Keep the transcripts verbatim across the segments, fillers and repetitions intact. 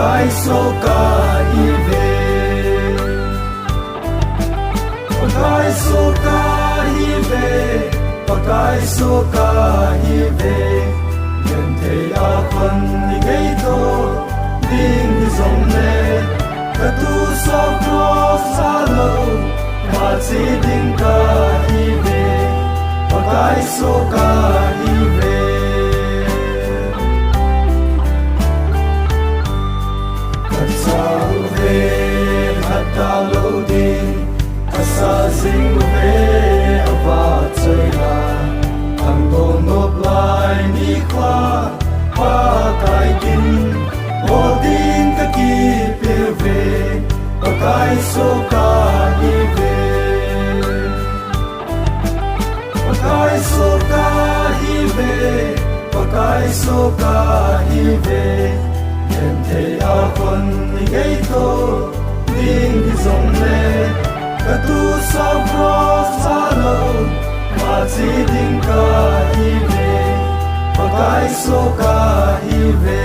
Pakai soh kahiuve. Pakai soh kahiuve. Pakai soh kahiuve. Genthei a khon ni ngaito ding hijongle, katu soh cross a lou pha che ding kahiuve. Pakai soh kahiuve. Kachauve, khatlou ding, kasa jinguve, avahchoi la, kangdong nop lai nikho, Pakai kin, bol ding kakipeuve. Pakai soh kahiuve. Pakai soh kahiuve. Pakai soh kahiuve. Genthei a khon ni ngaito ding hijongle, katu soh cross a lou pha che ding kahiuve. Pakai soh kahiuve.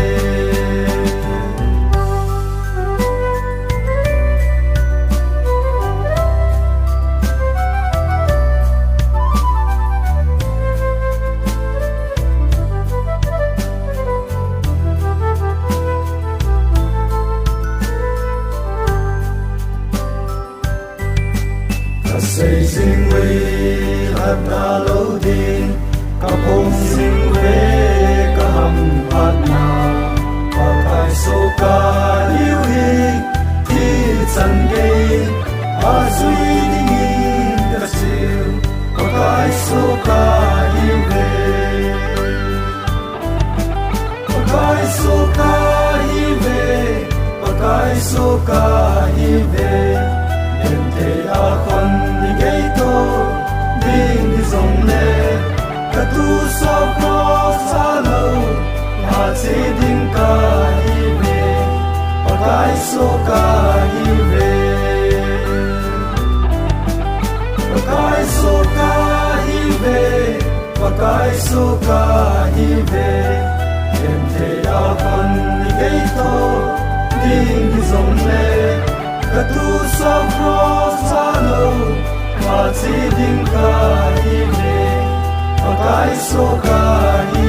Kasei jing uve, khatlou ding, kaphong jing uve, kaham phatna. Pakai soh kahiu hi, hichan gei, ajui dingin kacheu, Pakai soh kahiuve. Pakai soh kahiuve, Pakai soh kahiuve. Genthei a khon ni ngaito ding hijongle, katu soh cross a lou pha che ding kahiuve. Pakai soh kahiuve. Pakai soh kahiuve. Pakai soh kahiuve. Genthei a khon ni ngaito ding hijongle, katu soh cross a lou pha che ding kahiuve. Pakai soh kahiuve.